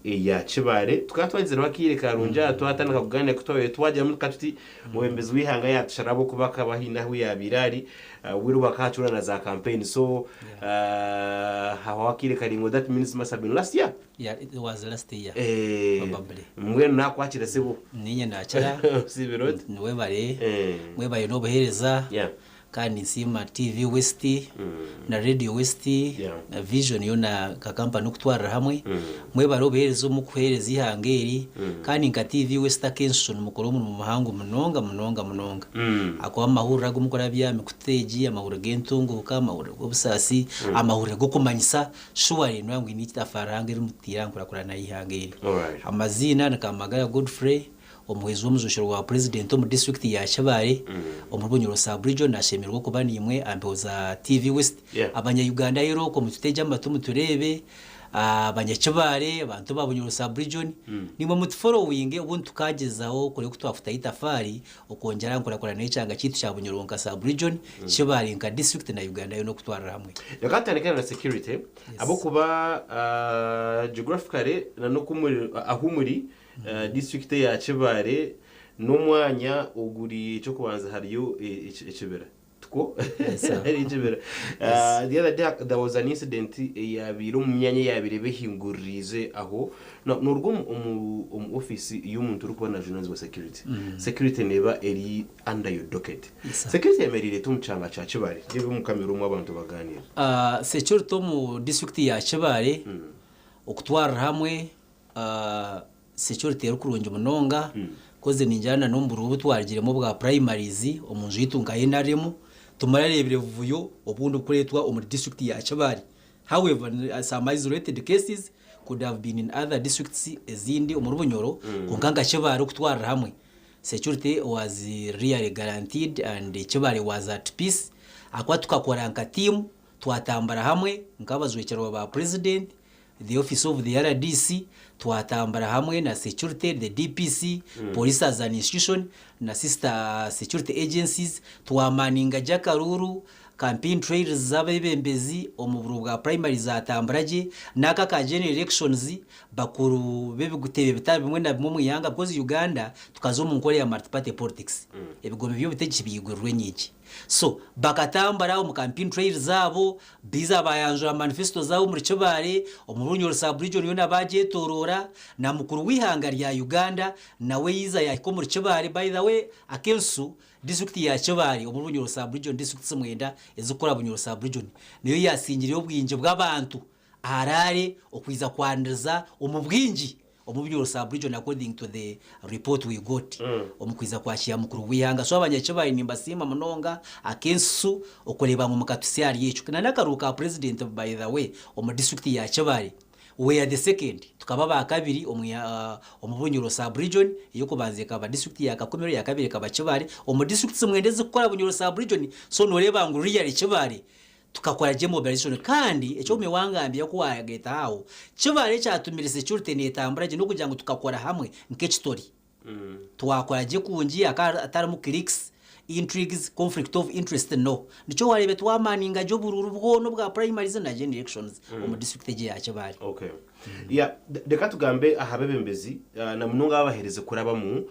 eya Kibaare. Tukaba twagizireho akaire karungi aha twatandika kugaaniira ku twabaire twagiramu tuka tuti omwebembezi w'eihanga yaatushara ahabw'okuba akaba haine ahu yaabaire ari obwire obu akaba acuura na za campaign so hahwaho akaire karaingwa that means must have been last year. Yeah, it was last year Eh, probably. Mbwenu nakwakira sebo. Ninye nakira. Osiibire oti? Webare. Eh. Mwebare n'obuheereza. Yeah. Kandi ninsiima TV West na Radio West Yeah. na Vision yoona nka kampani okutwarira hamwe. Mwebare obuheereza obu mukuheereza eihanga eri. Kandi nka TV West akenshusho nimukora omurimo muhango munonga munonga munonga. Ahakuba amahurire agu mukurabya aha mikutu egi, amahurire g'entunguuka, amahurire g'obusaasi, amahurire g'okumanyisa, Surely noreeba ngu haine itafaari rihango eri mutaire aha nkurakurana y'eihanga eri. Amaziina ni Kamagaya Godfrey, omuhwezi w'omujwekyerwa wa Purezidenti omu disiturikiti ya Kibaale omuri Bunyoro Sub Region. Nashemererwa okuba naimwe aha mpeho za TV West. Abanya Uganda aheeru okwo mututegye amatu mutureebe, Abanyakibaale, abantu ba Bunyoro Sub Region, naimwe mutuforowinge obundi tukagyezaho kureba oku twakutaho itafaari Okwongyera aha nkurakurana y'ekyanga kyaitu kya Bunyoro nka sub region, Kibaale nka district na Uganda yoona okutwarira hamwe. Reka tutandike na security ahabw'okuba geographically na n'oku muri ahu muri district eya Kibaale n'omwanya oguri eky'okubanza hariyo ekibira. Tikwo? Hariyo ekibira. The other day there was an incident eyabaire omu myanya eyabaire eba ehinguririize aho. Now noruga omu omu office y'omuntu orikuba najunaanizibwa security. Security neeba eri under your docket. Yes sir. Security eyemereire eta omu kyanga kya Kibaale? Reeba omu kamera omu abantu bagaaniire. Security omu district ya Kibaale okutwarira hamwe Security eri kurungi munonga coz ningira na n'omu bururu obu twarugiremu obwa primaries omu nju yaitu nka NRM timurareebire buvuyo obundi oburikureetwa omuri district ya Kibaale. However, some isolated cases could have been in other districts ezindi omuri Bunyoro kwonka nka Kibaale okutwarira hamwe security was really guaranteed and Kibaale was at peace ahakuba tukakora nka team twatambura hamwe nk'abajwekyerwa ba president the office of the rdc, twatambura hamwe na security, the DPC, police as an institution na sister security agencies, twamaninga gye akaruuru, campaign trails z'abebembezi omu bururu bwa primary zatambura gye, n'aka aka general elections, bakuru b'ebitebe bitari bimwe na bimwe omu ihanga because Uganda tukaza omu nkora ya multiparty politics, ebigombe by'obutegyeki byigurirwe enyigi. So bakatambura omu campaign trail zaabo, Baiza baayanjura manifesto zaabo omuri Kibaale, omu Bunyoro sub-region yoona baagyetoroora, na mukuru w'eihanga rya Uganda nawe yaiza yaahika omuri Kibaale. By the way, Akensu, disiturikiti ya Kibaale omuri Bunyoro sub-region, disiturikiti mwenda ezirikukora Bunyoro sub-region, niyo yaasingireyo obwingi bw'abantu Harare okwija kwaniriza omu bwingi omu Bunyoro sub region according to the report we got omu kwija kwakiira mukuru w'eihanga. So abanyakibare nimbasiima munonga akensusu okureeba ngu mukatutsya ahari ekyo. Na n'akaruuru ka president by the way omu district ya Kibale we are the second tukaba abakabiri omu omu Bunyoro sub region, ey'okubanza ekaba district ya Kakumiro eyakabiri ekaba Kibale omu districts mwenda ezikukora Bunyoro sub region. So noreeba ngu really Kibale Tukakora gye mobilization kandi eki omume wangambira ku wagaitaho aho, Kibaale ekyatumire security netambura gye nokugira ngu tukakora hamwe nk'ekitori. Twakora gye kungi hakaba hatarimu cliques, intrigues, conflict of interest no. Nikyo wareeba twamaninga gye oburuuru bwona obwa primaries na general elections omu district egi eya Kibaale. Okay. Yeah, reka tugambe aha bebembezi na munonga ababaherize kurabamu.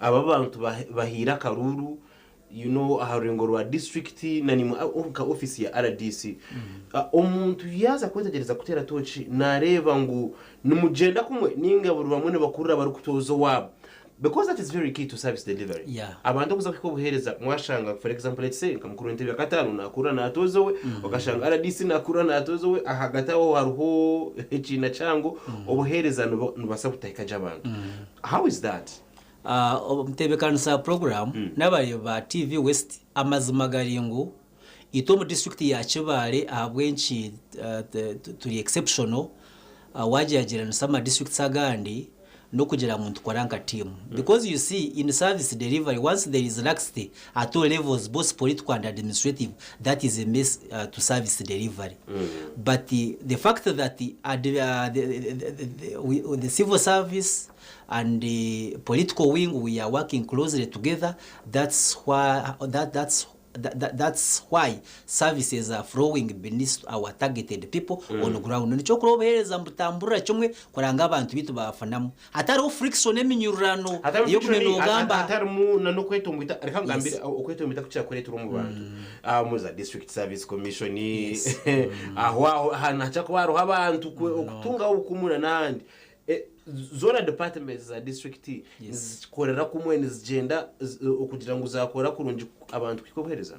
Aba bantu bahaire akaruuru you know aha rurengo rwa district na nimwe nka office ya rdc omuntu yaaza kwetegyereza kuteera tooki nareeba ngu nimugyenda kumwe ninga buri bamwe nibakurura barikutooza owaabo because that is very key to service delivery Yeah. abantu okuza kuhika obuheereza mwashanga for example let's say nka mukuru w'entebe ya kataano nakurura natooza owe okashanga rdc nakurura natooza owe ahagati aho hariho ekiina kyango obuheereza nibubaasa kutahika gye abantu how is that Omutebeekanisa wa puroguraamu n'abareebi ba TV West, amazima gari ngu itwe omu disiturikiti ya Kibaale ahabw'enki turi exceptional wagyeragyeranisa ama districts agandi n'okugira ngu nitukora nka tiimu because you see in service delivery once there is laxity at all levels both political and administrative that is a mess to service delivery but the fact that the civil service and political wing we are working closely together that's why that that's That's why services are flowing beneath our targeted people on ground. Nikyo kureba obuheereza nibutamburira kimwe kureba ngu abantu baitu baafunamu. Hatariho friction eminyururano Hatarimu ey'okume friction, noogamba. hatarimu na n'okwetomboita. Reka nkugambire okwetomboita kukira kureeterwa omu bantu. Omu za district service commission, aho aho ahantu nihakira kuba hariho abantu okutungaho obukumu na n'ahandi. Zoona departments za district nizikorera kumwe nizigyenda okugira ngu zakora kurungi abantu kuhika obuheereza?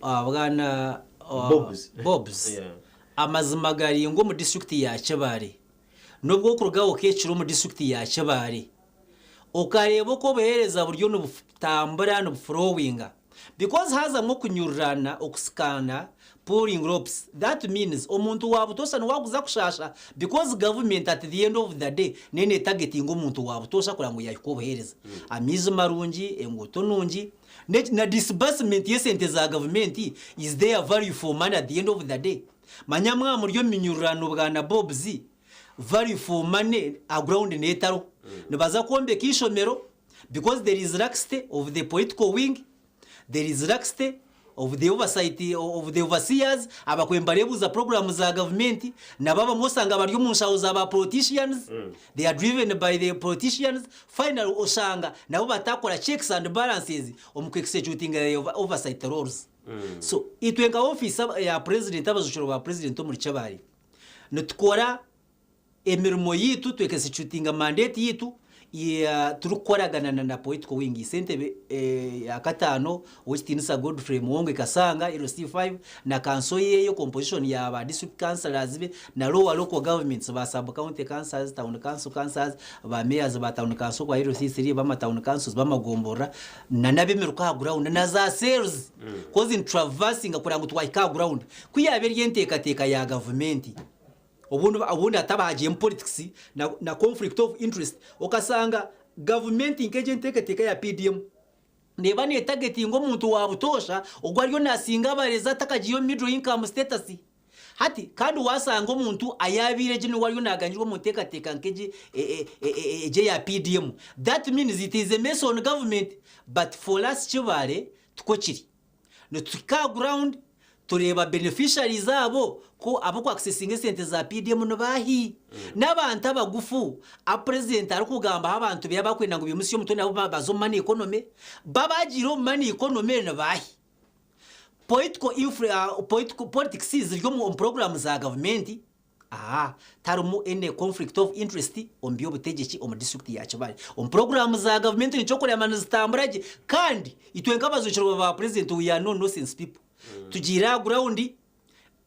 Bwana Bobs. Bobs, Yeah. amazima gari ngu omu disiturikiti ya Kibaale, n'obu orikuruga okekira omu disiturikiti ya Kibaale, okareeba oku obuheereza buriyo nibutambura nibufurowinga because haazamu okunyururana, okusikaana, pulling ropes, that means omuntu wa butoosha niwe arikuza kushaasha because government at the end of the day neyo netargetinga omuntu wa butoosha kureba ngu yaahika obuheereza. Amaizi marungi, enguuto nungi, na disbursement y'esente za gavumenti is there value for money at the end of the day? Manya mwaba muri omu minyururano bwana Bobs, value for money aha ground neetariho. Nibaza kwombeka eishomero because there is laxity of the political wing, there is laxity of the oversight of the overseers abakwe nibareebuuza programme za gavumenti nabo abamwe osanga bari omu nshaho za ba politicians they are driven by the politicians finally oshanga nabo batakora checks and balances omu ku executinga the oversight roles. So itwe nka ofiisi ya president abajukirwa ba president omuri Kibaale nitukora emirimo yaitu tu executinga mandate yaitu turikukoragana na political wing Ssentebe ya kataano Owekitiinisa Godfrey Muwonge Kasanga LC5 na kanso ye composition ya ba district councillors be na lower local governments ba sub county councillors, town council councillors, ba mayors ba town council kwa LC3 bama town councils bamagomborora na n'ab'emiruka aha ground na za cells coz nitutraversinga kureba ngu twahika aha ground. Ku yaaba eri enteekateeka ya gavumenti obundi obundi hataba hagiiremu politics na na conflict of interest okashanga gavumenti nk'egi enteekateeka ya PDM neeba neetagetinga omuntu wa butoosha ogwo ariyo naasinga abarezi atakagiire omu middle income status. Hati kandi waashanga omuntu ayaabaire gye niwe ariyo naaganyirwa omu nteekateeka nk'egi egi eya PDM that means it is a mess on government but for us Kibaale tikwo kiri. Nituhika aha ground tureeba beneficiaries abo ku abarikuaccessinga esente za PDM nibaahi? N'abantu abagufu abu president arikugambaho abantu be abarikwenda ngu baimutsye omutwe nabo baze omu money economy, bo abagiire omu money economy nibaahi? Political influ political politics ziri omu program za gavumenti Aha tiharimu any conflict of interest omu by'obutegyeki omu disiturikiti ya Kibaale. Omu puroguraamu za gavumenti nikyo orikureeba nizitambura gye kandi itwe nk'abaijukuru ba purezidenti we are no nonsense people. Tugiire aha ground,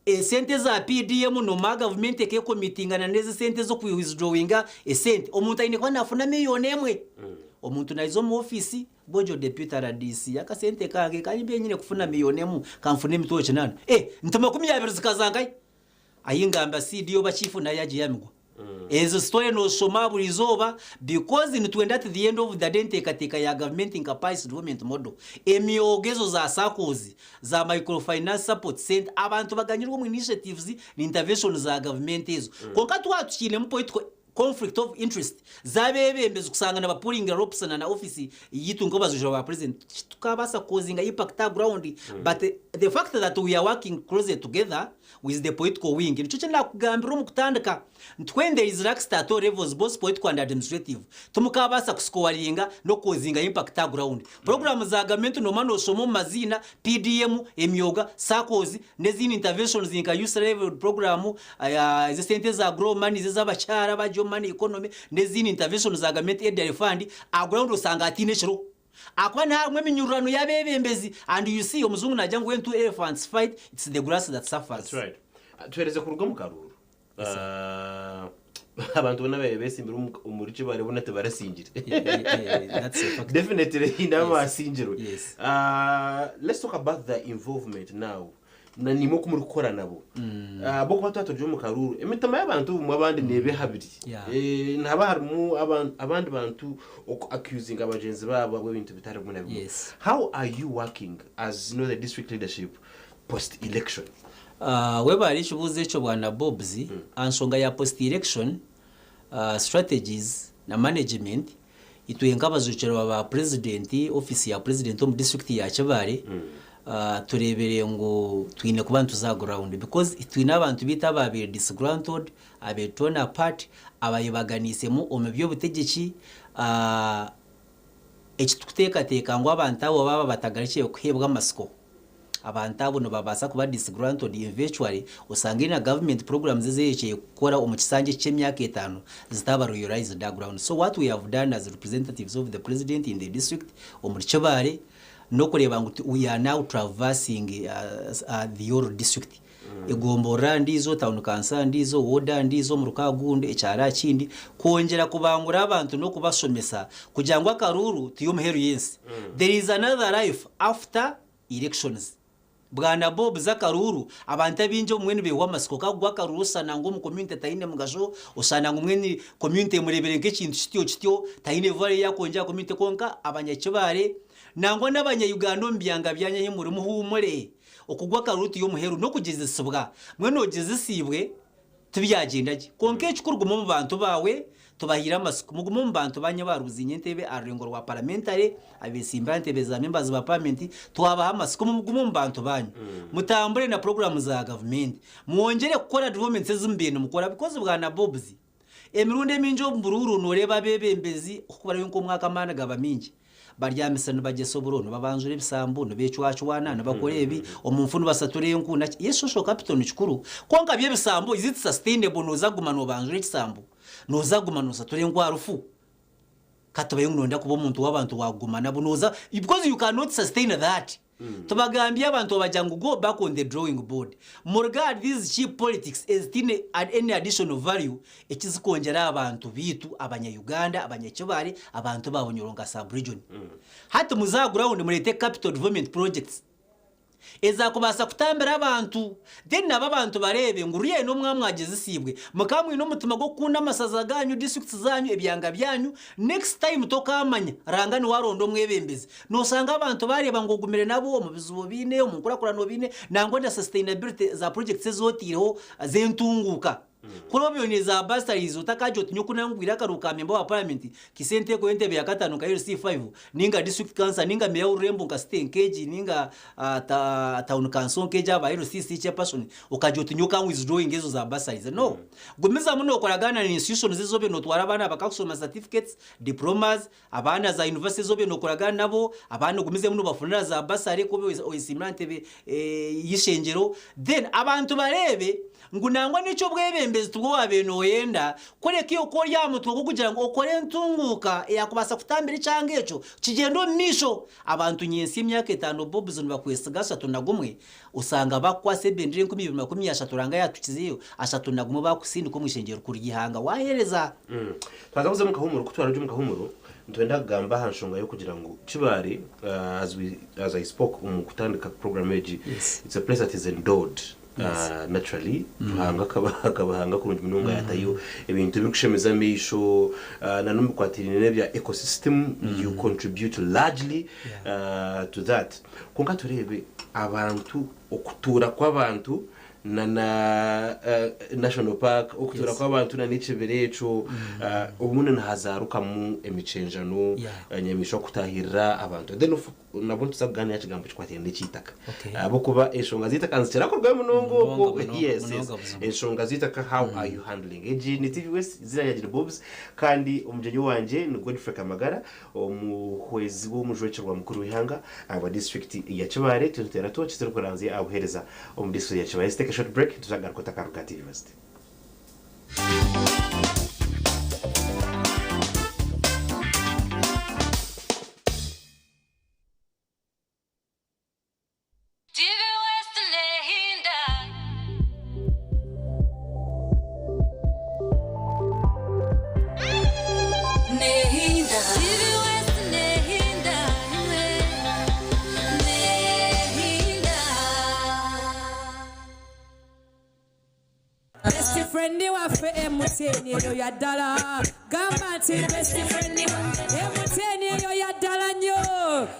esente eza PDM noomanya gavumenti ekekomitingana n'ezi esente ez'oku withdrawinga esente. Omuntu aine kuba naafuna miriyoni emwe. Omuntu naija omu ofiisi, Bojo deputy rdc akasente kange ka mbaire nyine kufuna miriyoni emwe kanfune emitwaro kinaana. Eh! Nti 20 zikaza nkahi? Ahi ngamba CD oba chief nayo yagiyamigwa. Ezo story noshoma buri izooba because nitwenda at the end of the day enteekateeka ya gavumenti nka Pice Development Model, emyoga ezo za SACCOs, za microfinance support center abantu baganyirwe omu initiatives na intervention za gavumenti ezo. Kwonka twaba tukiinemu political conflict of interest z'abeebembezi kushanga niba pullinga ropes na na office yitu nk'abajujura ba president titukabaasa kukozinga impact aha ground but the fact that we are working closely together with the political wing nikyo eki nakugambira omu kutandika nti when there is laxity at all levels both political and administrative timukabaasa kusikowaringa n'okukozinga impact aha ground Puroguraamu za gavumenti noomanya nooshoma omu maziina, PDM, emyoga, SACCOs, n'ezindi interventions nka Youth Livelihood Program, ez'esente eza Grow Money, ez'abakyara abari omu money economy, n'ezindi interventions za gavumenti Elderly Fund, aha ground osanga hataine ekiriho. Ahakuba niho harimu eminyururano y'abeebembezi and you see omujungu naagira ngu when two elephants fight, it's the grass that suffers. That's right. Tuheereze kuruga omu karuuru. Abantu boona ababaire besimbire omuri Kibaale boona tibarasingire. That's a fact. Definitely haine abasingirwe. Yes. Let's talk about the involvement now. Na nimwe oku murikukora nabo. Ahabw'okuba twaba turi omu karuuru, emitima y'abantu obumwe abandi neeba ehabire. Nihaba harimu abandi bantu oku accusinga bagyenzi baabo ahabw'ebintu bitari bimwe na bimwe. How are you working as you know, the district leadership post election? Webare ekibuuzo ekyo bwana Bobs, aha nshonga ya post election strategies na management, itwe nk'abajuukirwa ba president, office ya president omu district ya Kibaale, Tureebire ngu twine kuba nituza aha ground because twine abantu baitu abaabaire disgruntled, abaire torn apart, abayebaganiisemu omu by'obutegyeki. Eki turikuteekateeka ngu abantu abo baaba batagarukire kuheebwa amatsiko, abantu abo nibabaasa kuba disgruntled eventually osange na government programs ezi erekyeire kukora omu kisanja eki ky'emyaka etaano zitaaba realised aha ground. So what we have done as representatives of the president in the district omuri Kibaale, n'okureeba ngu we are now traversing the whole district. Egomborora ndiijo, town council ndiijo, ward ndiijo, omuruka ogundi, ekyaro aha kindi, kwongyera kubangura abantu n'okubashomesa kugira ngu akaruuru tiyo muheru y'ensi. There is another life after elections. Bwana Bob z'akaruuru, abantu abaingi obumwe nibeehwa amatsiko kagwa akaruuru oshusha ngu omu community taine mugasho, oshusha ngu mbwenu community emureebire nk'ekintu kityo kityo, taine value ei akwongyera aha community kwonka abanyakibare nangwa n'abanya Uganda omu byanga byanyu ahi muri muhuumure, okugwa akaruuru tiyo muheru n'okugyezesibwa, mbwenu ogyezesiibwe Tibyagyenda gye. Kwonka ekikuru guma omu bantu baawe, tubahaire amatsiko. Mugume omu bantu banyu abaruuziine entebe aha rurengo rwa paramentare, abeetsimbire aha ntebe za members ba paramenti, twabaha amatsiko. Mugume omu bantu banyu. Mutambure na puroguraamu za gavumenti. Mwongyere kukora developments ezi mubaire nimukora because bwana Bobs, emirundi emingi omu buruuru nooreeba abeebembezi okubarayo nk'omwaka amaani gaba maingi. Baryamisa nibagyesa oburo, nibabanjura ebisambu, nibecwacwana, nibakora ebi, omu nfu nibasatura enku naki. Yes social capital ni kikuru, kwonka byo ebisambu is it sustainable noza kuguma nobanjura ekisambu? Noza kuguma nosatura enku aha rufu? Ka tubaye ngu noyenda kuba omuntu w'abantu waguma nabo noza because you cannot sustain that. Tubagambye abantu babagira ngu go back on the drawing board muruge ahari these cheap politics ezitaine any additional value ekizikwongyera aha bantu baitu abanya Uganda, abanya Kibaale, abantu ba Bunyoro nka sub region. Hati muze aha ground mureete capital development projects ezakubaasa kutambira abantu then nabo abantu bareebe ngu really n'omwa mwagyezesiibwe mukaba mwine omutima gw'okukunda amasaza gaanyu, districts zaanyu, ebyanga byanyu next time tokaamanya Ruhanga niwe aronda omwebembezi Noshanga abantu bareeba ngu ogumire nabo omu bizibu obiine, omu nkurakurana obiine, nangwa na sustainability za projects ezi otaireho z'entunguuka. Kuri obiine za bursaries otakagira oti nyowe ku nangwire akaruuru ka member wa parliament kaise nteekeho entebe ya kataano nka LC5 ninga district councillor ninga meeya w'orurembo nka city nk'egi ninga town council nk'egi aba LCC chairperson okagira oti nyowe ka withdrawinge ezo za bursaries. No. Gumizamu nookoragana na institutions ezi obiire nootwara abaana bakakushoma certificates, diplomas, Abaana za university ezi obaire nokoragana nabo, abaana ogumizemu nobafunira za bursary ku obe oyesiimire aha ntebe y'eishengyero, then abantu bareebe ngu nangwa n'eky'obwebembezi tibwo wabaire noyenda, kureka iwe ku ori aha mutwe gw'okugira ngu okore entunguuka eyakubaasa kutambira ekyanga ekyo kigyende omu maisho. Abantu nyentsya emyaka etaano Bobs nibakwesiga 31, osanga bakukwatsa ebendera 2030 Ruhanga yatukizeyo 31 bakusindika omu ishengyero rikuru ry'eihanga waheereza. Twaza kuza omu kahumuro, ku twarugye omu kahumuro, nitwenda kugamba aha nshonga y'okugira ngu Kibaale, as we, as I spoke omu kutandika program egi, Yes. it's a place that is endowed naturally. Ruhanga akaba akabahanga kurungi munonga yatayo ebintu ebirikushemeza amaisho, na n'omu bikwatiraine n'ebya ecosystem, you contribute largely to that. Kwonka tureebe abantu, okutuura kw'abantu na na National Park, okutuura Yes. kw'abantu na n'ekibira ekyo, obundi nihazaarukamu emikyenjano, Yeah. enyamaishwa kutaahirira abantu. Then of nabwo nituza kugaaniira aha kigambo kikwatiraine n'eky'eitaka. Okay. Ahabw'okuba enshonga z'eitaka nizikira kurugayo munonga okwo. Munonga, munonga, Yes, yes. munonga buzima. Enshonga z'eitaka how are you handling? Egi ni TV West, eiziina ryangye ni Bobs, kandi omugyenyi wangye ni Godfrey Kamagara. Omuhwezi w'omujwekyerwa mukuru w'eihanga ahabwa disiturikiti ya Kibaale, Tuteera Tooki turikuranzya aha buheereza omu disiturikiti ya Kibaale. Let's take a short break tuzagaruka otakaruga aha TV West. TV West nehinda. Nehinda. TV West nehinda imwe. Nehinda. Best friend waffe MTN eyo ya ddala. Gamba nti best friend waffe MTN. Eyo ya ddala nnyo.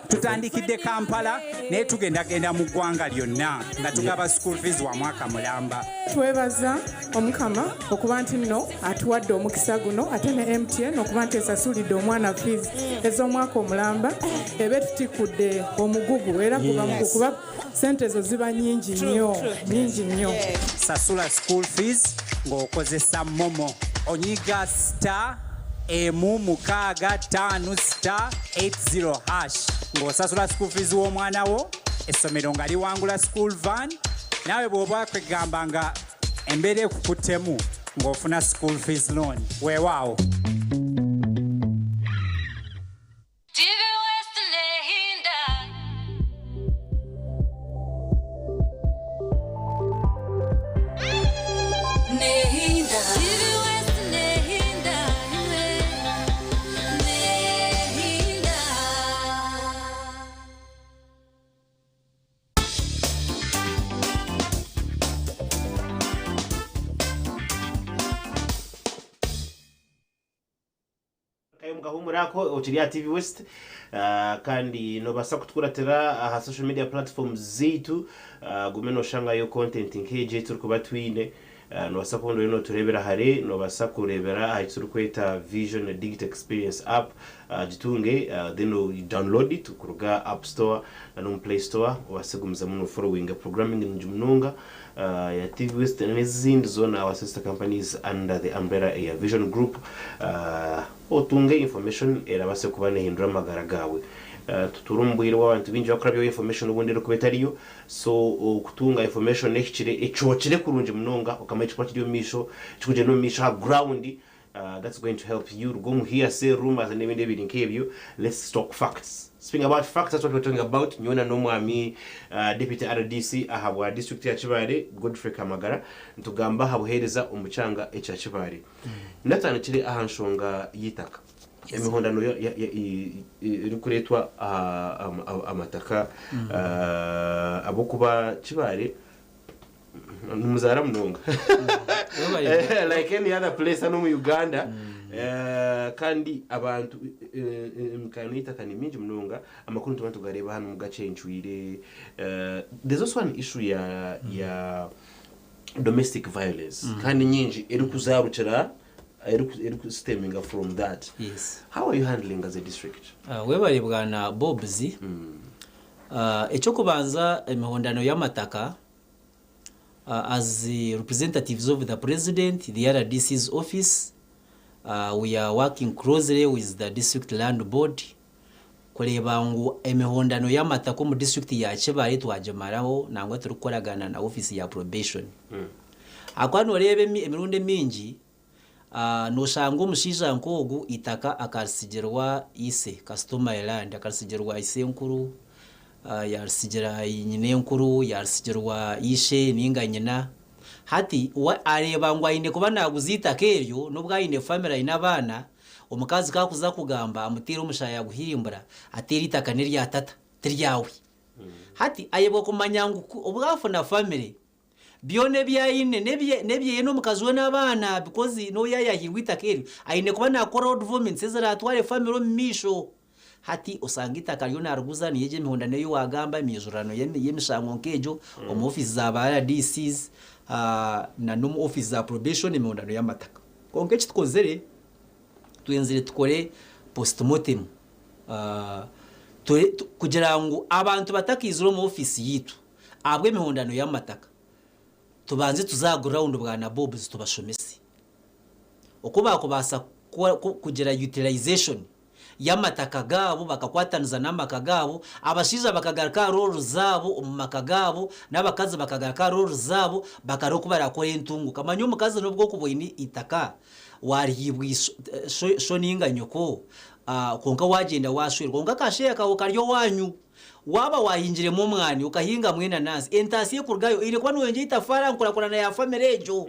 Tutandikidde Kampala naye tugendagenda mu ggwanga lyonna nga tugaba school fees wa mwaka mulamba. Twebaza Omukama okuba nti nno atuwadde omukisa guno ate ne MTN okuba nti esasulidde omwana fees ez'omwaka omulamba eba etutikkudde omugugu era guba mugugu kuba sente ezo ziba nyingi nnyo nyingi nnyo. Sasula school fees ng'okozesa momo onyiga star emu mukaaga ttaano star 80 hash ng'osasula school fees w'omwana wo essomero nga liwangula school van naawe bw'oba kwegamba nga embeera ekukuttemu ng'ofuna school fees loan weewaawo. TV West Nehinda. Nehinda. TV West Nehinda. Nehinda. Kayo mukahumura ako okiri aha TV West ah, kandi nobaasa kutukuratira aha social media platforms zaitu ah, gume noshangayo content nk'egi ei turikuba twine Ah, nobaasa kuba oriyo notureebera hare nobaasa kureebera aha ekiturikweta Vision Digital Experience app ah, gitunge ah, then o download it kuruga App Store na n'omu Play Store obaase kugumizamu no followinga programming nungi munonga ah, ya TV West n'ezindi zoona our sister companies under the umbrella eya Vision Group ah, otunge information erabaase kuba nehindura amagara gaawe. Ah, tutuura omu bwire obu abantu baingi bakurabyaho information obundi erikuba etariyo so okutunga information ehikire ecookire kurungi munonga okamanya ekirikuba kiri omu maisho ekirikugyenda omu maisho aha ground Uh, that's going to help you ruga omu hearsay rumors n'ebindi ebiri nk'ebyo let's talk facts speaking about facts that's what we're talking about nyowe na n'omwami uh, deputy rdc aha bwa district ya kibaale godfrey kamagara nitugamba aha buheereza omu kyanga ekya kibaale natandikire aha nshonga y'eitaka emihondano ya- ya- ya- i- i- erikureetwa aha amataka uh, ahabw'okuba kibaale nimuzaara munonga like any other place hano omu uganda Eh, kandi abantu eh, eh, emikano y'eitaka ni mingi munonga amakuru nituba nitugareeba hanu omu gacencwire Eh, there's also an issue ya ya domestic violence kandi nyingi erikuzaarukira eriku steminga from that Yes. how are you handling as a district Webare bwana Bobs. Eky'okubanza emihondano y'amataka as representatives of the president, the RDC's office, we are working closely with the district land board kureeba ngu emihondano y'amataka omu district ya Kibaale twagimaraho nangwa turikukoragana na office ya probation. Ahakuba noreeba emirundi emingi Noshanga omushaija nk'ogu eitaka akaritsigirwa ise, customary land, akaritsigirwa isenkuru, yaaritsigira nyinenkuru, yaaritsigirwa ishe ninga nyina. Hati we areeba ngu aine kuba naaguza eitaka eryo n'obu aine famire aine abaana, omukazi ku arikuza kugamba amuteera omushaaha yaguhirimbura ati eri eitaka n'erya tata tiryawe. Hati ayebwa kumanya ngu obu afuna famire, Byona ebi aine n'ebyeye n'omukazi we n'abaana because n'obu yaayahiirwe eitaka eryo aine kuba naakora developments eziraatware famire omu maisho. Hati osanga eitaka ryo naariguza niyo egyo emihondano ei waagamba emiijurano y'emishango nk'egyo omu ofiisi za ba RDCs na n'omu ofiisi za probation emihondano y'amataka. Kwonka eki tukozire twenzire tukore postmortem kugira ngu abantu batakaizire omu ofiisi yaitu ahabw'emihondano y'amataka, tubanze tuze aha ground bwana Bobs tubashomese oku baakubaasa kugira utilisation y'amataka gaabo bakakwataniza n'amaka gaabo, abashaija bakagaruka aha roles zaabo omu maka gaabo n'abakazi bakagaruka aha roles zaabo bakareeba oku barakore entunguka. Manya omukazi n'obu okuba oine eitaka warihiibwa sho ninga nyoko kwonka wagyenda washwerwa kwonka akasheya kaawe kari owaanyu. Waaba waahingiremu omwani okahingamu enanansi, entaasya erikurugayo eine kuba nooyongyera eitafaari aha nkurakurana ya famire egyo.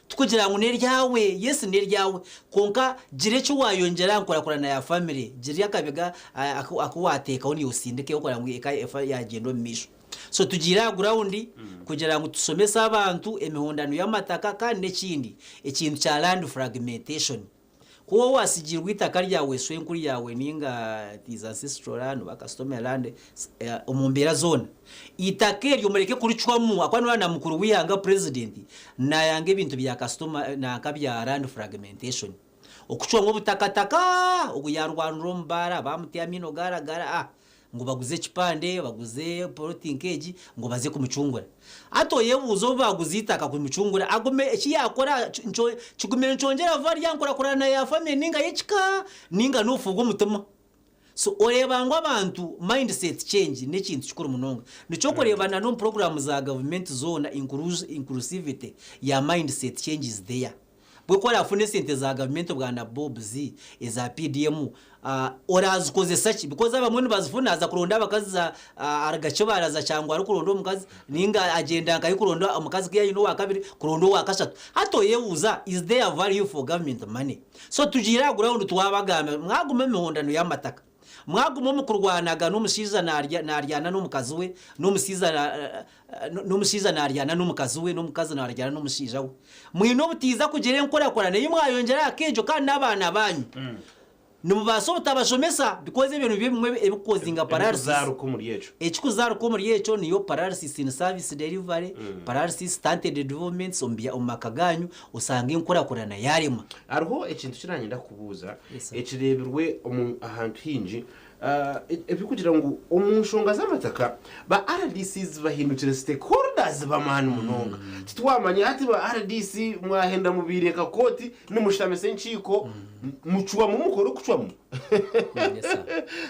Tikugira ngu n'eryawe, yes n'eryawe, kwonka gira eki waayongyera aha nkurakurana ya famire. Gira akabega aku waateekaho naiwe osindikeho kureba ngu eka yaagyenda omu maisho. So tugiire aha ground kugira ngu tushomese abantu emihondano y'amataka kandi n'ekindi, ekintu kya land fragmentation. Ku waaba waatsigirwe eitaka ryawe, swenkuru yaawe nainga it is ancestral land oba customary land, omu mbeera zoona, eitaka eryo mureke kuricwamu ahakuba noreeba na mukuru w'eihanga president nayanga ebintu bya customary nanka bya land fragmentation. Okucwamu obutakataka, ogu yaarwanira omu baara baamuteya amaino gaaragara, ngu baguze ekipande, baguze poloti nk'egi ngu baze kumucungura. Hati oyebuuza obu baaguza eitaka kumucungura agume eki yaakora kigumire nikyongyera value aha nkurakurana ya famire nainga y'ekika nainga n'obufu bw'omutima. So oreeba ngu abantu mindset change n'ekintu kikuru munonga. Nikyo orikureeba na n'omu puroguraamu za gavumenti zoona inclusivity ya mindset change is there. Bwe ku orafuna esente za gavumenti bwana Bobs eza PDM orazikozesa ki? Because abamwe nibazifuna aza kuronda abakazi aruga Kibaale aza Kyangwali arikuronda omukazi ninga agyenda nkahi kuronda omukazi ku yaayine owakabiri kuronda owakashatu. Hati oyebuuza is there value for government money? So tugiire aha ground twabagambira mwaguma omu mihondano y'amataka. Mwaguma omu kurwanagana omushaija naaryana n'omukazi we, n'omushaija naaryana n'omukazi we, n'omukazi naaryana n'omushaija we. Mwine obutiiza kugira enkurakurana ei mwayongyera aha k'egyo kandi n'abaana baanyu nimubaasa obutabashomesa because ebyo nibyo bimwe ebikukozinga paralysis. Ebikuzaaruka omuri ekyo. Ekikuzaaruka omuri ekyo niyo paralysis in service delivery, paralysis stunted developments omu maka gaanyu osanga enkurakurana yaarema. Hariho ekintu eki naanyenda kukubuuza ekireebirwe omu ahantu haingi ebirikugira ngu omu nshonga z'amataka ba RDCs bahindukire stakeholders b'amaani munonga. Titwamanya hati ba RDC mwahenda mubaire nka kooti nimushutamisa enkiiko mucwamu mukora okucwamu.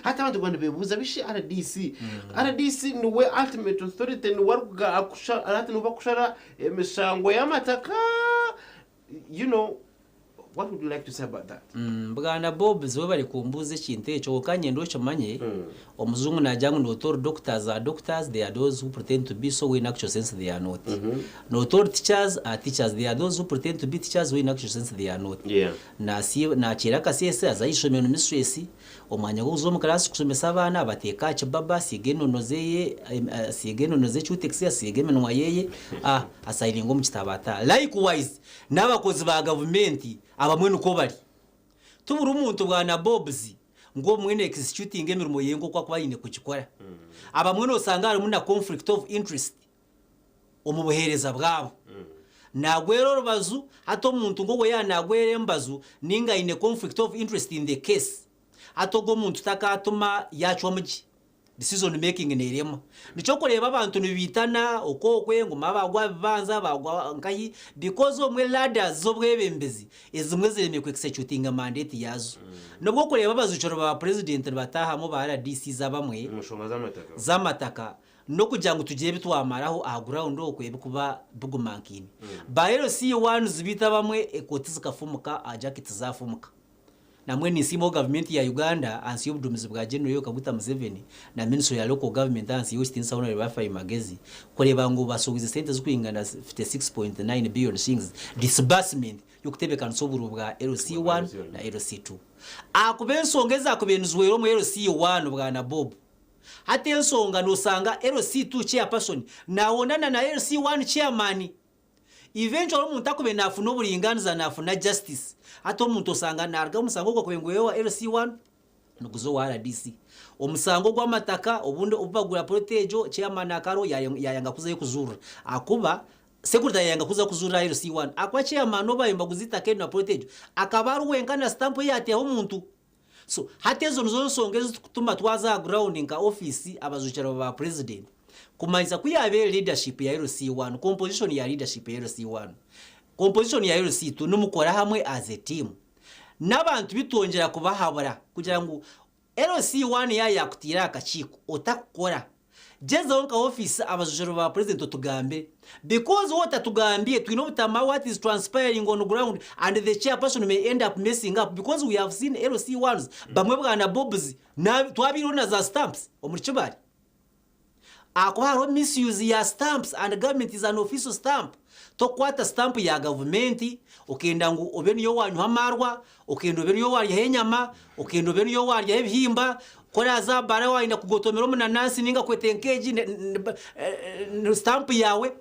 Hati abantu baaba nibeebuuza bishi RDC? RDC niwe ultimate authority niwe hati niwe barikushara emishango y'amataka you know what would you like to say about that? Bwana Bobs webare kumbuuza ekintu ekyo kwonka niinyenda okimanye omujungu naagira ngu not all doctors are doctors there are those who pretend to be so when in actual sense they are not. Not all teachers are teachers there are those who pretend to be teachers when in actual sense they are not. Naakiira akaseese aza aha ishomero mistress Omwanya gw'okuza omu kiraasi kushomesa abaana, abateeka aha kibaba, asiiga enono zeye, asiiga enono ze cutekisi, asiiga eminwa yeye, ah, asayininga omu kitabo ata. Likewise, n'abakozi ba gavumenti abamwe nikwo bari. Ti buri muntu bwana Bobs ngu obumwe na executinga emirimo yeye nk'oku akuba aine kugikora. Abamwe nosanga harimu na conflict of interest. omu buheereza bwabo. Naagwera orubaju, hati omuntu nk'ogwo yaaba naagwera embaju nainga aine conflict of interest in the case, hati ogwo omuntu takaatuma yaacwamu gye, decision making neeremwa. Nikyo orikureeba abantu nibaitana oku okwe ngu mara baagwa aha bibanja, baagwa nkahi because obumwe ladders z'obwebembezi ezimwe ziremire ku executinga mandate yaazo. N'obu orikureeba abaijukuru ba purezidenti nibataahamu ba RDCs abamwe Omu nshonga z'amataka. z'amataka, N'okugira ngu tugire ebi twamaraho aha ground okwo ebikuba bigumankaine. Ba LC ones beitu abamwe ekooti zikafumuka aha jacket zafumuka. Nambwenu ninsiimaho gavumenti ya Uganda ahansi y'obuduumizi bwa General Yoweri Kaguta Museveni na ministry ya local government ahansi y'owekitinisa Hon Raphael Magezi kureeba ngu bashowize sente zirikwingana 56.9 billion shillings disbursement y'okutebeekanisa oburuuru bwa LC one na LC two. Ahakuba ensonga ezakubaire nizihwera omu LC one bwana Bob Hati ensonga nosanga LC2 chairperson nahondana na LC1 chairman eventually omuntu akubaire nafuna oburinganiza nafuna justice hati omuntu osanga naruga omusango ogu akubaire ngu owa LC1 niguza owa rdc omusango ogwamataka obundi obubagura plot egyo chairman akariho yayanga kuzayo kujurira ahakuba secretary yayanga kuza kujurira aha LC1 ahakuba chairman obu nibaguza itaka eryo na plot egyo akaba ari wenka na stamp eyateho omuntu. So hati ezo nizo nshonga ezirikutuma twaza aha ground nka office abajukyerwa ba president kumanyisa ku yaaba eri leadership ya LC1, composition ya leadership ya LC1, composition ya LC2 nimukora hamwe as a team n'abantu bitwongyera kubahabura kugira ngu LC1 yaaba yakutiire aha kakiiko otakukora Gyezaho nka office abajujuru ba president otugambire because waaba otatugambiire twine obutamanya what is transpiring on ground and the chairperson may end up messing up because we have seen LC ones bamwe bwana Bobs twabaireho na za stamps omuri Kibaale ahakuba hariho misuse ya stamps and government is an official stamp tokukwata stamp ya gavumenti okenda ngu obe niyo wanywaho amaarwa Okenda obe niyo waaryaho enyama, okenda obe niyo waaryaho ebihimba, ku oraaze aha baara waayenda kugotomera omunanansi nainga kweta enkeegi sitampu yaawe.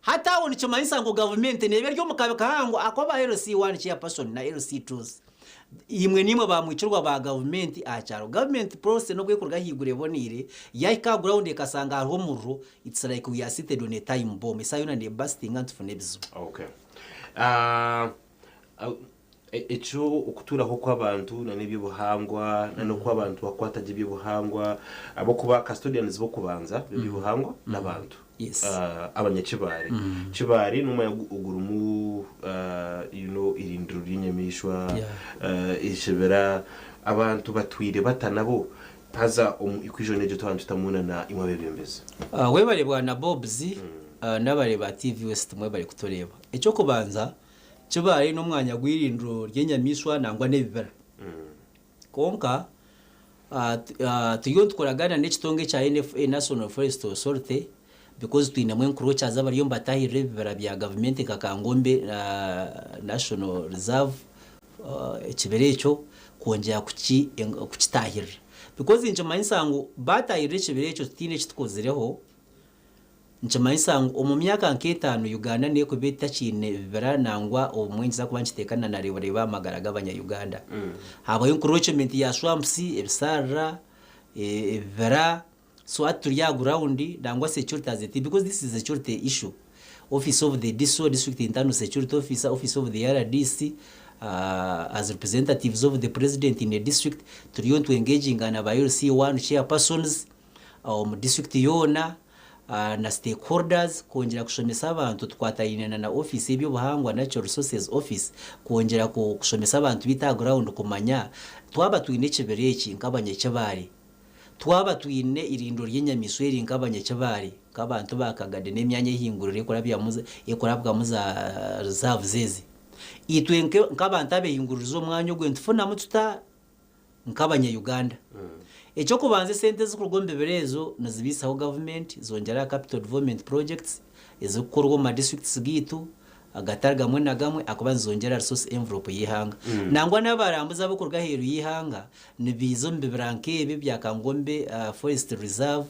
Hati aho nikimanyisa ngu gavumenti neeba eri omu kabi kahango ahakuba LC1 chairperson na LC2s imwe niimwe ba mwikirwa ba gavumenti aha kyaro. Gavumenti policy n'obu erikuruga ahaiguru eboneire, yahika aha ground ekasanga hariho omuriro, it's like we are seated on a time bomb, esaaha yoona neburstinga nitufuna ebizibu. Okay. Ah, ah, Ekyo okutuuraho kw'abantu na n'eby'obuhangwa na n'oku abantu bakukwata gye eby'obuhangwa ahabw'okuba custodians b'okubanza b'eby'obuhangwa n'abantu Yes. abanyakibare. Kibaare n'omwanya ogurimu you know eirindiro ry'enyamaishwa, ekibira, abantu batwire bata nabo haza omu equation egyo twaba nitutamu na imwe abeebembezi? Webare bwana Bobs n'abareebi ba TV West mwebare kutureeba. Eky'okubanza Kibaare n'omwanya gw'eirindiro ry'enyamaishwa nangwa n'ebibira. Kwonka turiyo nitukoragana n'ekitongore ekya NFA, National Forest Authority, because twinemu encroachers abariyo nibatahirira ebibira bya gavumenti nka Kangombe National Reserve, ekibira ekyo kwongyera kukitahirira. Because nikimanyisa ngu baatahirira ekibira ekyo tutaine eki tukozireho, Nikimanyisa ngu omu myaka nk'etaano Uganda neekuba etakiine bibira nangwa obumwe nikiza kuba nikiteeka na nareebureeba aha magara g'abanya Uganda. Habaho encroachment ya swamps, ebisharara, ebibira, so hati turi aha ground nangwa security as it because this is a security issue. Office of the DISO, District Internal Security Officer, Office of the RDC, as representatives of the President in a district, turiyo nitu engaginga na ba LC one chairpersons, omu disiturikiti yoona na stakeholders kwongyera kushomesa abantu tukwataine na ofiisi y'eby'obuhangwa, Natural Resources Office, kwongyera kushomesa abantu baitu aha ground kumanya twaba twine ekibira eki nk'abanyakibaare, twaba twine eirindiro ry'enyamaishwa eri nk'abanyakibaare, nk'abantu ba Kagadi n'emyanya ehingurire erikurabwamu za reserves ezi, itwe nk'abantu abehinguririze omwanya ogwo nitufunamu tuta? Nk'abanya-Uganda. Eky'okubanza esente ezirikuruga omu bibira ezo nizibaisaho gavumenti zongyera aha capital development projects ezirikukorwa omu ma districts gaitu agatari gamwe na gamwe ahakuba nizongyera resource envelope y'eihanga. Nangwa n'abarambuzi abarikuruga aheeru y'eihanga nibaija omu bibira nk'ebi ebya Kangombe Forest Reserve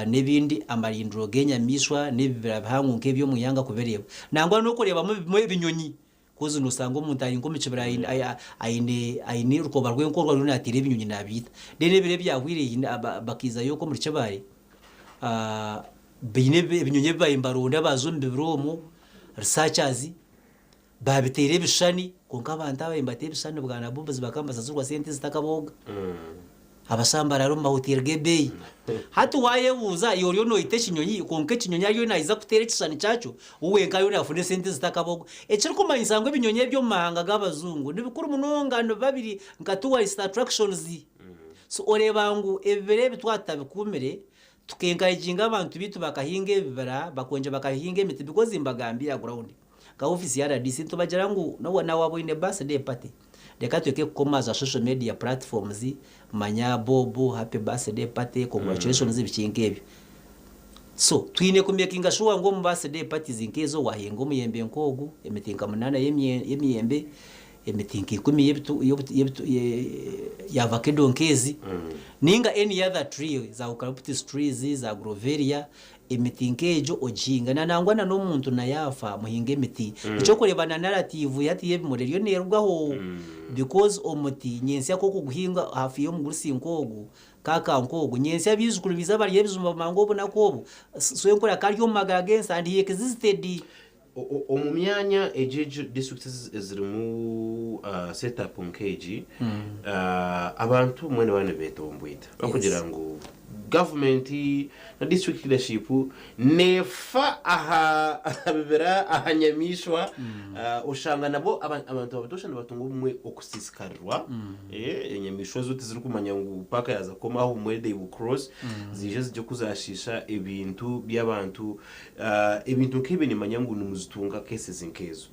n'ebindi amarindiro g'enyamaishwa n'ebibira bihango nk'ebi omu ihanga kubireeba. Nangwa n'okureebamu bimwe ebinyonyi. Kozi nosanga omuntu ari nk'omu kibira aine aine orukoba rw'enkorwa ariyo nateera ebinyonyi nabiita. Then ebiro ebyahweire haine bakaizayo okwo omuri Kibaale baine ebinyonyi ebi baabaire nibaronda baaza omu bibira omwo, researchers, baabiteera ebishushani kwonka abantu ababaire nibateera ebishushani bwana Boobs bakaba nibasazirwa sente ezitakabooga. Abashaho nibaraara omu mahoteeri g'ebeeyi. Hati waayebuuza, iwe oriyo noita ekinyonyi, kwonka ekinyonyi ariyo naija kuteera ekishushani kyakyo, we wenka ariyo naafuna esente zitakabaho. Ekirikumanyisa ngu ebinyonyi eby'omu mahanga g'abajungu ni bikuru munonga, nibiba biri nka tourist attractions. So oreeba ngu ebibira ebi twaba tutabikuumire, tuka encouraginga abantu baitu bakahinga ebibira, bakongyera bakahinga emiti because mbagambiire aha ground. Nka ofiisi ya rdc nitubagira ngu na waaba oine birthday party reka tureke kukoma aha za social media platforms manya Bob happy birthday party, congratulations biki nk'ebyo. So twine ku makinga sure ngu omu birthday parties nk'ezo wahinga omuyembe nk'ogu, emiti nka munaana y'emiyembe, emiti nka ikumi ya vakedo nk'ezi ninga any other tree za eucalyptus trees, za grovelia Emiti nk'egyo ogihinga. Na nangwa na n'omuntu na yaafa muhinge emiti. Eky'okureeba na narrative hati y'ebimuri eriyo neerugaho because omuti nyentsya ku okuguhinga hafi y'omugurusi nk'ogu, kaaka nk'ogu, nyentsya abaijukuru baija barya ebijuma bamanya ngu obunaku obu swenkuru akaba ari omu magara g'ensi and he existed. Omu myanya egi egi districts ezirimu set up nk'egi, abantu mbwenu nibaba nibetomboita barikugira ngu gavumenti na district leadership neefa aha bibira, aha nyamaishwa, oshanga nabwo abantu ba butoosha nibatunga obumwe okusiisikarirwa, enyamaishwa zo tizirikumanya ngu paaka yaaza kukoma aho obumwe they will cross, ziije zigye kuzashiisha ebintu by'abantu. Ebintu nk'ebyo nimanya ngu nimuzitunga cases nk'ezo.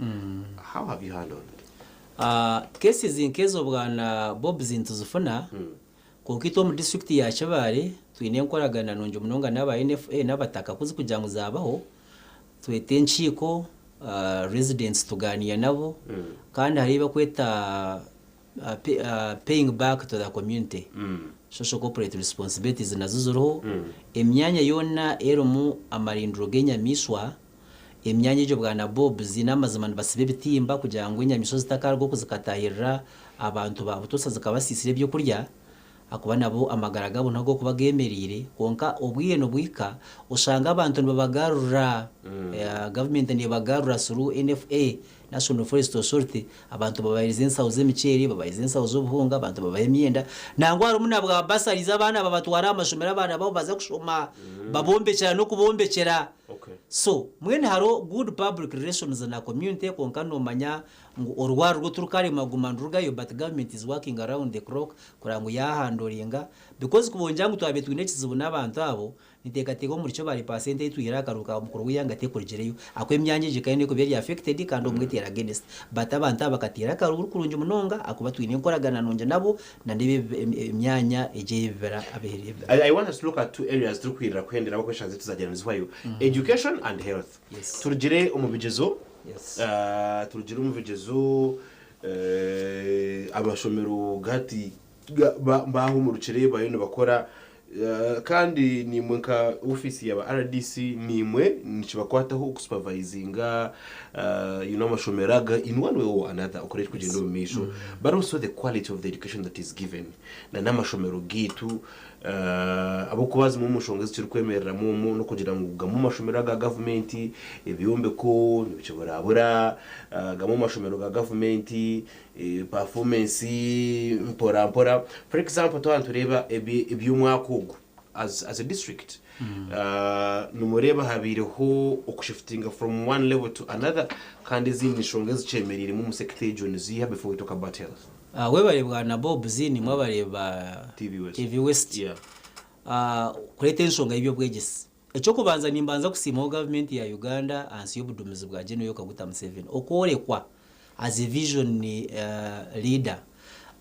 How have you handled it? Cases nk'ezo bwana Bobs nituzifuna kwonka itwe omu district ya Kibaale twine enkoragana nungi munonga n'aba NFA n'abataka ku zikugira ngu zaabaho tweta enkiiko residents tugaaniira nabo kandi hariho ebi barikweta paying back to the community, social corporate responsibilities nazo ziriho, emyanya yoona erimu amarindiro g'enyamaishwa Emyanya egyo bwana Bobs n'amazima nibasiba ebitimba kugira ngu enyamaishwa zitakaruga oku zikatahirira abantu ba butosa zikabasiisira ebyokurya ahakuba nabo amagara gaabo niho garikuba gemereire kwonka obwire nibuhika oshanga abantu nibabagarura gavumenti nebagarura through NFA, National Forest Authority, abantu babaheereza enshaho z'emiceeri, babaheereza enshaho z'obuhunga, abantu babaha emyenda nangwa harimu na bwa bursaries abaana babatwara aha mashomero abaana baabo baza kushoma babombekyera n'okubombekyera. So mbwenu hariho good public relations na community kwonka nomanya ngu orwari rwo tirukarema kuguma nirurugayo but government is working around the clock kureba ngu yahandoringa because kubongyera ngu twabaire twine ekizibu n'abantu abo niteekateeka omuri Kyobare percent ei twihire aha karuru ka mukuru w'eihanga tekurugireyo ahakuba emyanya egi ekaba eine kuba eri affected kandi obumwe teeri against but abantu aba bakateera akaruru kurungi munonga ahakuba twine enkoragana nungi nabo na n'emyanya egi ey'ebibira abehereire I, I want us to look at two areas turikwirira kuhendera ahabw'okuba eshaaha zaitu zagyenda nizihwayo education and health Yes. turugire omu bigyezo Yes. ah, turugire omu bigyezo eh, amashomero gati baahumurukire bariyo nibakora eh, kandi nimwe nka ofiisi ya ba rdc nimwe nikibakwataho okusupervisinga you know, amashomero aga in one way or another okore kugyenda omu maisho but also the quality of the education that is given na n'amashomero gaitu ahabw'okuba zimwe omu nshonga ezikirikwemereramu omu n'okugira ngu gamwe omu mashomero aga gavumenti ebyombeko nibikiburabura gamwe omu mashomero ga gavumenti performance mpora mpora. For example twaba nitureeba eby'omwaka ogu as, as a district nimureeba habaireho okushifutinga from one level to another kandi ezindi nshonga ezikyemereiremu omu sector egyo niziiha before we talk about health? Webare bwana Bobs nimwe abareeba TV West. TV West. Kureeta enshonga y'eby'obwegyese. Eky'okubanza nimbanza kusiimaho gavumenti ya Uganda ahansi y'obudumizi bwa Gen Yoweri Kaguta Museveni okworekwa as a vision leader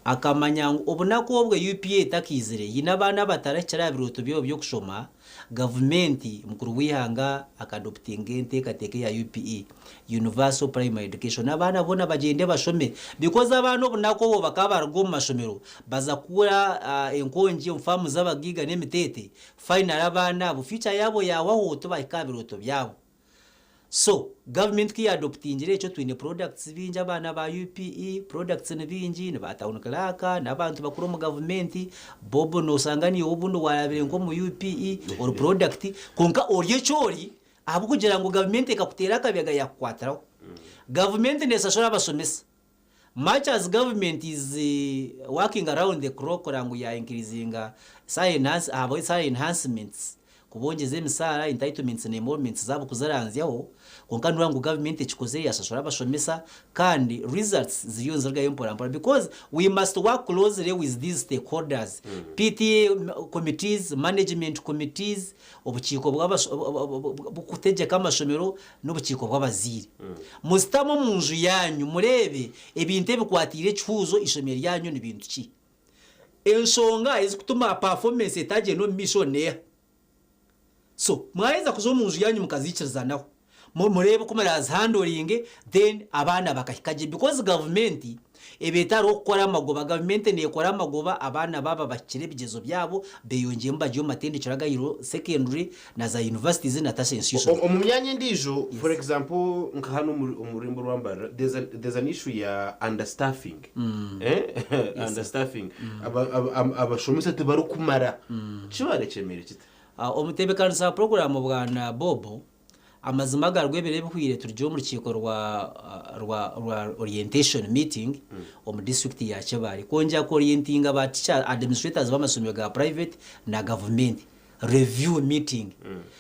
akamanya ngu obunaku obwe UPA etakaizire haine abaana abatarahikire aha birooto byabo by'okushoma, gavumenti mukuru w'eihanga akadoputinga enteekateeka eya UPE, Universal Primary Education, abaana boona bagyende bashome because abaana obunaku obwo bakaba baruga omu mashomero baza kukora enkongi omu faamu z'abagaiga n'emiteete, finally abaana abo future yaabo yahwaho tibahika aha birooto byabo. So government ku yaadoptingire ekyo twine products bingi abaana ba UPE, products ni bingi ni ba town clerk n'abantu bakuru omu gavumenti, Bob noosanga naiwe obundi waarabire nk'omu UPE ori product kwonka ori eki ori ahabw'okugira ngu gavumenti ekakuteera akabega yaakukwatiraho. Gavumenti neeshashura abashomesa. Much as government is working around the clock kureba ngu ya increasinga salary enhancements, kubongyeza emisaara, entitlements na emoluments zaabo kuziranzyaho, kwonka noreeba ngu government ekikozire yashashura abashomesa kandi results ziriyo nizirugayo mpora mpora because we must work closely with these stakeholders, PTA committees, management committees, obukiiko bw'okutegyeka amashomero n'obukiiko bw'abazaire. Muzitame omu nju yaanyu mureebe ebintu ebikwatiire ekihuuzo eishomero ryanyu ni bintu ki. Enshonga ezikutuma performance etagyenda omu maisho neeha? So mwaheza kuza omu nju yaanyu mukaziikirizanaho, mureebe oku muraazihandoringe then abaana bakahika gye because gavumenti eba etariho kukora amagoba, gavumenti neekora amagoba abaana baaba bahikire ebigyezo byabo beyongyeremu bagye omu matendekero aga secondary na za universities na tertiary institutions. Omu myanya endiijo for example nka hanu omu rurembo rwa Mbarara there's, a, there's an issue ya understaffing eh? Understaffing abashomesa tibarikumara kibare kyemeire kita? Omutebeekanisa wa puroguraamu Bwana Bob, amazima agarugwa ebiro ebihweire turi omu rukiiko rwa rwa rwa orientation meeting omu disiturikiti ya Kibaale kwongyera kuorientinga ba teacher administrators b'amasomero ga private na gavumenti review meeting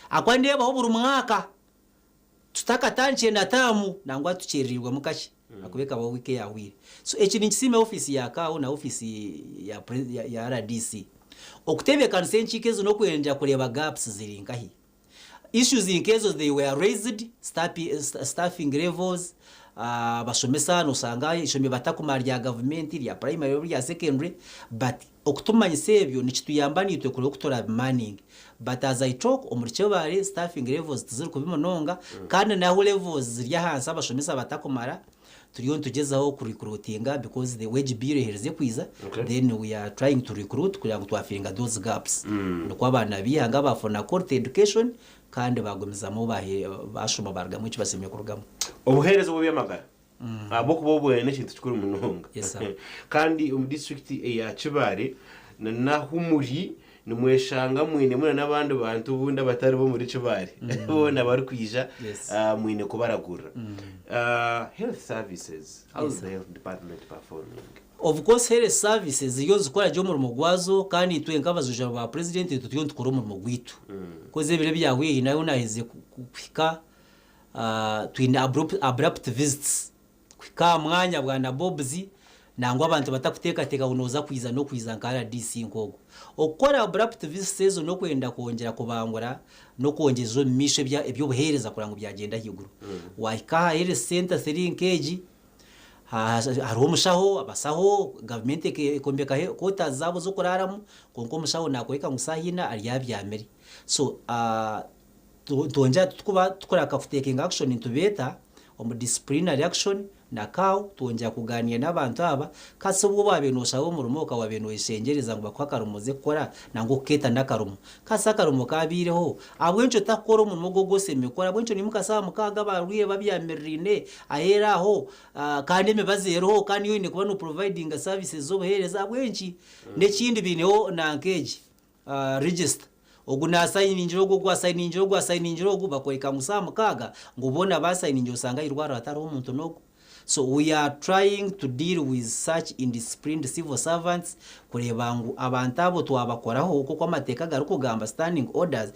ahakuba nindeebaho buri mwaka tutakatandikire na taamu nangwa tukyerereirwemu kakye ahakuba ekabaho wiiki eyahweire. So eki ninkisiima ofiisi ya CAO na ofiisi ya ya RDC okutebeekanisa enkiiko ezi n'okwenda kureeba gaps ziri nkahi. Issues nk'ezo they were raised, staffing levels, abashomesa noshanga eishomero batakumara rya gavumenti, rya primary oba rya secondary but okutumanyisa ebyo nikituyamba naitwe kureba oku turabimaninge but as I talk omuri Kyebare staffing levels tiziri kubi munonga kandi nahu levels ziri ahansi abashomesa batakumara. Turiyo nitugyezaho ku recruitinga because the wage bill eherize kwiza Okay. then we are trying to recruit kugira ngu twafiringa those gaps nikwo abaana b'eihanga bafuna quality education kandi bagumizamu bahe- bashoma barugamu eki basemeriire kurugamu. Obuheereza obw'ebyamagara ahabw'okuba obwene n'ekintu kikuru munonga. Yes, sir. Kandi omu disiturikiti eya Kibaare na n'ahu muri nimweshanga mwinemu na n'abandi bantu obundi abatari b'omuri Kibaare boona barikwija Yes. mwine kubaragurira. Health services, how is the health department performing? Of course health services ziriyo nizikora gye omurimo gwazo kandi itwe nk'abajujanwa ba president itwe turiyo nitukora omurimo gwaitu. Coz ebiro ebyahweire nayo naherize kuhika twine abrupt visits kuhika aha mwanya bwa Bobs nangwa abantu batakuteekateeka ngu nooza kwiza n'okwiza nka rdc nk'ogwo. Okukora abrupt visits ezo n'okwenda kwongyera kubangura n'okwongyeza omu maisho eby'obuheereza kureba ngu byagyenda ahaiguru. Waahika aha health centre 3 nk'egi, Hariho omushaho, abasaho, gavumenti ekombeka quarters zaabo z'okuraaramu kwonka omushaho nakworeka ngu saaha ina ari abyamire. So nitwongyera tukuba tukora ka kutekinga action nitubeeta omu disciplinary action na CAO twongyera kugaaniira n'abantu aba kasi obwo waabaire nooshaba omurimo okaba waabaire nooyeshengyereza ngu bakuhe akarimo oze kukora nangwa okukeeta n'akarimo. Kasi akarimo kaabaireho, ahabw'enki otakukora omurimo ogu ogu osemeriire kukora? Ahabw'enki noimuka saaha mukaaga abarwaire babyamiriraine aheeru aho kandi emibazi eriho kandi iwe oine kuba noprovidinga services z'obuheereza ahabw'enki? N'ekindi baineho nanka egi register, ogu nasayiningira ogu, ogu asayiningire ogu, asayiningire ogu, bakworeka ngu saaha mukaaga ngu boona basayiningire osanga ahairwariro hatariho omuntu n'ogu. So we are trying to deal with such indisciplined civil servants kureeba ngu abantu abo twabakoraho nk'oku amateeka garikugamba, standing orders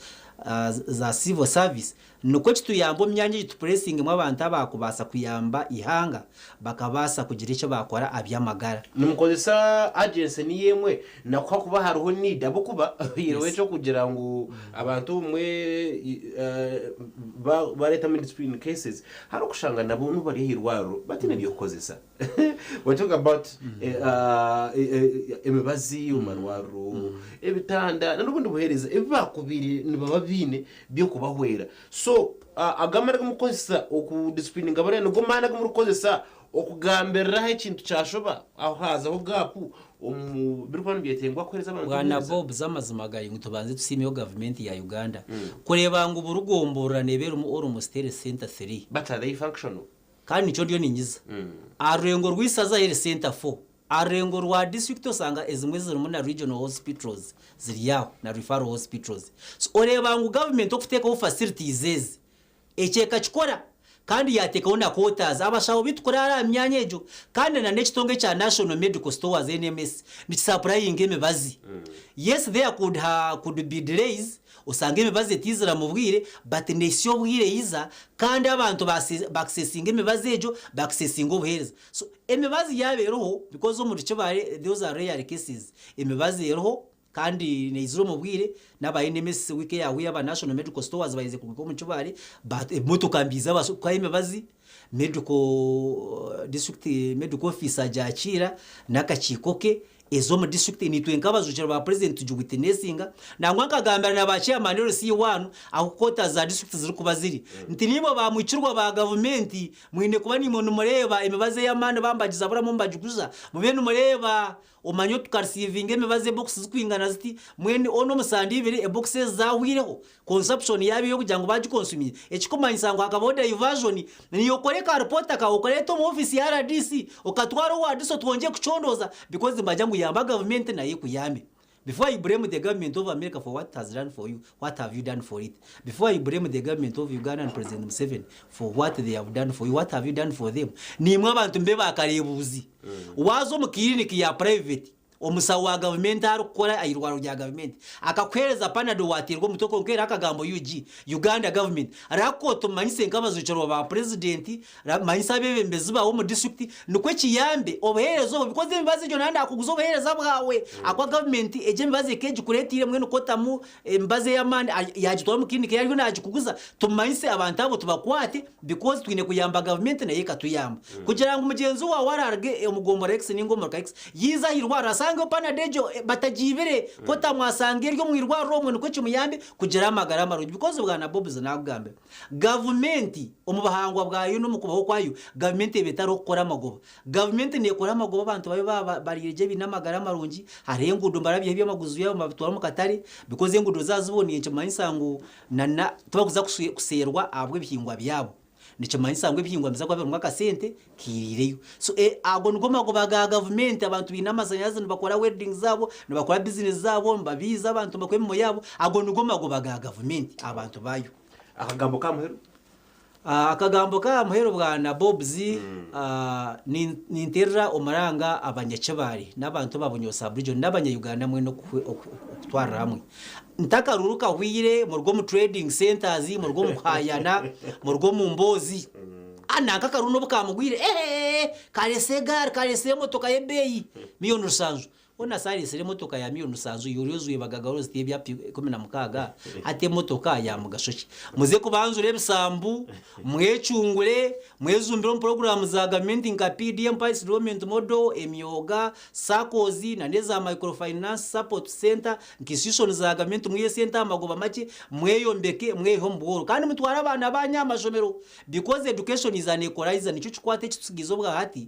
za civil service, nikwo kituyamba omu myanya ei tupuresingemu abantu abaakubaasa kuyamba eihanga bakabaasa kugira eki baakora aha by'amagara. Nimukozesa agency niyo emwe naku hakuba hariho need ahabw'okuba oyihireho eky'okugira ngu abantu obumwe bareetamu indiscipline cases hariho okushanga nabo nobu bari ah'eirwariro bataine by'okukozesa. We're talking about emibazi omu marwariro, ebitanda n'obundi buheereza ebi baakubaire nibaba baine by'okubahwera. So ago amaani agu murikukozesa okudisipulininga bariya nigo maani agu murikukozesa okugambiriraho ekintu kyashoba aho haazaho gaapu omu birikuba nibyetengwa kuheereza abantu Bwana obuheereza? Bobs amazima gari ngu tubanze tusiimeho gavumenti ya Uganda kureeba ngu buri gomborora neeba erimu almost health center 3. But are they functional? Kandi nikyo ndiyo ninyiza. Aha rurengo rw'eisaza health center 4, aha rurengo rwa district osanga ezimwe zirimu na regional hospitals ziri aho na referral hospitals. So oreeba ngu gavumenti okuteekaho facilities ezi Ekyo ekakikora kandi yaateekaho na quotas abashaho beitu kuraara aha myanya egyo kandi na n'ekitongore kya National Medical Stores, NMS, nikisapurayinga emibazi. Yes there could ha could be delays osanga emibazi etaizira mu bwire but nehitsya obwire eiza kandi abantu ba accessinga emibazi egyo ba accessinga obuheereza. So emibazi yaaba eriho because omuri Kibaale those are rare cases emibazi eriho Kandi neizira omu bwire, n'aba NMS wiiki eyahweire aba National Medical Stores baherize kuruga omu Kibaale, emotoka mbiiza basukaho emibazi, medical, district medical officer agyakiira n'akakiiko ke, eza omu district, naitwe nk'abajuukirwa ba president tugiwitinesinga, nangwa nkagambira na ba chairman LC one ahu quotas za district zirikuba ziri, nti naimwe ba mwikirwa ba gavumenti mwine kuba naimwe nimureeba emibazi ey'amaani bambagizaburamu mubagiguza, mube nimureeba Omanye tukarisiivinga emibazi ebokisi zikwingana ziti, mbwenu onu omu sande ibiri ebokisi ezi zahwireho, consumption yaaba ey'okugira ngu baagikonsumire. Ekikumanyisa ngu hakabaho diversion, niiwe okore ka ripoota kaawe okareeta omu ofiisi ya rdc, okatwara owa DISO twongyere kucondooza because nibagira ngu yamba gavumenti nayo ekuyambe. Before you blame the government of America for what it has done for you, what have you done for it? Before you blame the government of Uganda and President Museveni for what they have done for you, what have you done for them? Niimwe abantu mube baakareebuuzi. Waaza omu kiriniki ya private, omushaho wa gavumenti arikukora aha irwariro rya gavumenti akakuheereza panado waateerwa omutwe kwonka eriho akagambo UG, Uganda Government, rakooti omumanyise nk'abajuukirwa ba purezidenti, manyisa abeebembezi baawe omu disiturikiti nikwo kiyambe obuheereza obwo because emibazi egyo naaba naakuguza obuheereza bwawe ahakuba gavumenti egyo emibazi ekaba egikureeteire mbwenu ku otamu emibazi ey'amaani yaagitwara omu kiriniki ariyo naagikuguza tumanyise abantu abo tubakwate because twine kuyamba gavumenti nayo ekatuyamba kugira ngu mugyenzi waawe araaruge omu gombolola X ninga omu ruka X yaija aha irwariro asange. Ashangeho panado egyo batagiibire, kotamu asange eri omu irwariro omwo nikwo kimuyambe kugira amagara marungi. Because bwana Bobs naakugambira, gavumenti omu buhangwa bwayo n'omu kubaho kwayo, gavumenti eba etariho kukora amagoba. Gavumenti neekora amagoba abantu baayo baaba bariire gye baine amagara marungi, hariho enguudo nibarabyaho eby'amaguzi byabo nibabitwara omu katare because enguudo zaaba ziboneire nikimanyisa ngu na tibarikuza kuseerwa ahabw'ebihingwa byabo. Nikimanyisa ngu ebihingwa nibiza kuba birimu akasente kairiireyo. So ago nigo magoba ga gavumenti, abantu baine amasanyarazi nibakora welding zaabo, nibakora bizinesi zaabo, nibabiiza abantu nibakora emirimo yaabo, ago nigo magoba ga gavumenti aha bantu baayo. Akagambo k'aha muheru? Akagambo k'aha muheru bwana Bobs, ninteerera omuranga abanyakibare n'abantu ba Bunyoro sub region n'abanya Uganda mwena okutwarira hamwe. Ntakaruru kahwire muruge omu trading centers, muruge omu kuhayana, muruge omu mboozi. Nanka akaruru n'obu kamugwire, eeh karese egaari, karese emotoka y'ebeeyi miyoni rushanju. Hoona si areetsire emotoka ya miyoni rusanju iwe ori ojwaire bagagara oziteho ebyapa 16 hati emotoka ya mugasho ki? Muze kubanjura ebisambu, mwecungure, mwejumbire omu puroguraamu za gavumenti nka PDM, Pice Development Model, emyoga, SACCOs na n'eza Microfinance Support Centre nka institution za gavumenti mwihe esente aha magoba makye mweyombeke mweyihe omu bworo kandi mutware abaana banyu aha mashomero because education is an equalizer nikyo kikwato ekitutsigiize obwahati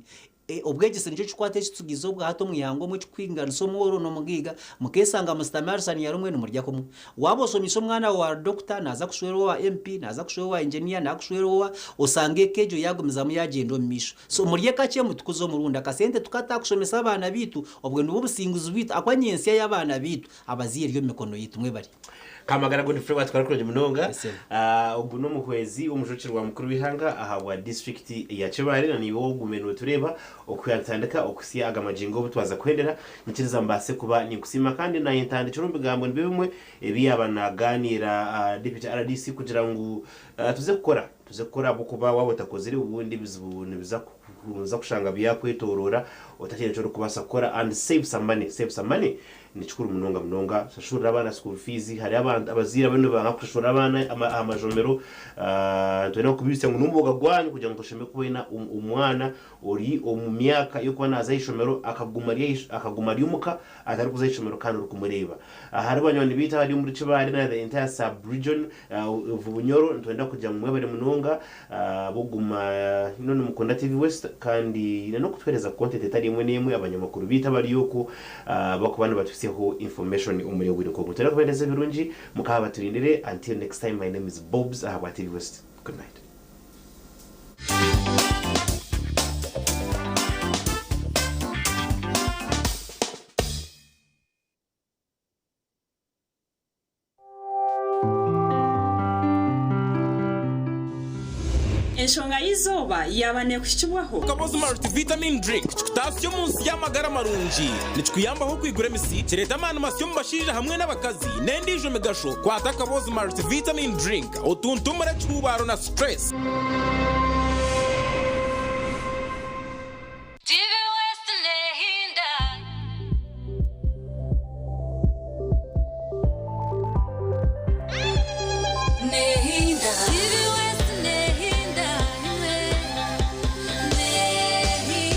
Obwegyese nikyo kikwato ekitutsigiize obwahati omu ihanga omwe ekirikwinganisa omworo n'omugaiga, mukeeshanga musitami aha rusaniya rumwe nimurya kumwe. Waaba oshomeise omwana waawe ari dokita, naaza kushwera owa MP, naaza kushwera owa engineer, naaza kushwera owa, osanga eka egyo yaagumizamu yaagyenda omu maisho. So murye kakye mutukuze omurundi. Akasente tukata aha kushomesa abaana baitu, obwo nibwo businguzi bwaitu ahakuba nyentsya y'abaana baitu abazaire eri omu mikono yaitu. Mwebare. Kamagara Godfrey watwara kurungi munonga. Ogu n'omuhwezi w'omujwekyerwa mukuru w'eihanga ahabwa disiturikiti ya Kibaale na naiwe ogume notureeba okwiha nitutandika okuhitsya aga magingo obu twaza kuhendera. Nyikiriza mbaase kuba ninkusiima kandi naanye ntandikire omu bigambo nibyo bimwe ebi yaaba nagaaniira Deputy RDC kugira ngu tuze kukora tuze kukora ahabw'okuba waaba otakozire obundi ebizibu nibiza kuza kushanga byakwetoroora otakiine eki orikubaasa kukora and save some money, save some money. Ni kikuru munonga munonga kushashurira abaana school fees. Hariho abantu abazaire abamwe nibanga kushashurira abaana aha mashomero. Nitwenda kukubijutsya ngu n'omwoga gwanyu kugira ngu toshemeriire kuba oine omwana ori omu myaka y'okuba naaza aha ishomero akaguma ari akaguma ari omuka atarikuza aha ishomero kandi orikumureeba. Hariho banywani baitu abari omuri Kibaale na the entire sub region of Bunyoro nitwenda kugira ngu mwebare munonga Ahabw'okuguma nimukunda TV West kandi n'okutuheereza content etari emwe n'emwe, abanyamakuru baitu abari okwo abakuba nibatuhitsyaho information omuri obwire nk'obu. Nitwenda kubaheereza ebirungi, mukaba baturindire. Until next time, my name is Bobs ahabwa TV West. Good night. Enshonga y'eizooba yaaba neekuhikibwaho. Kabozi Multivitamin Drink kikutaasya omu nsi y'amagara marungi. Nikikuyambaho okwigura emisi, kireeta amaani masya omu bashaija hamwe n'abakazi, n'endiijo migasho. Kwata Kabozi Multivitamin Drink otuntumure ekihuubaaro na stress.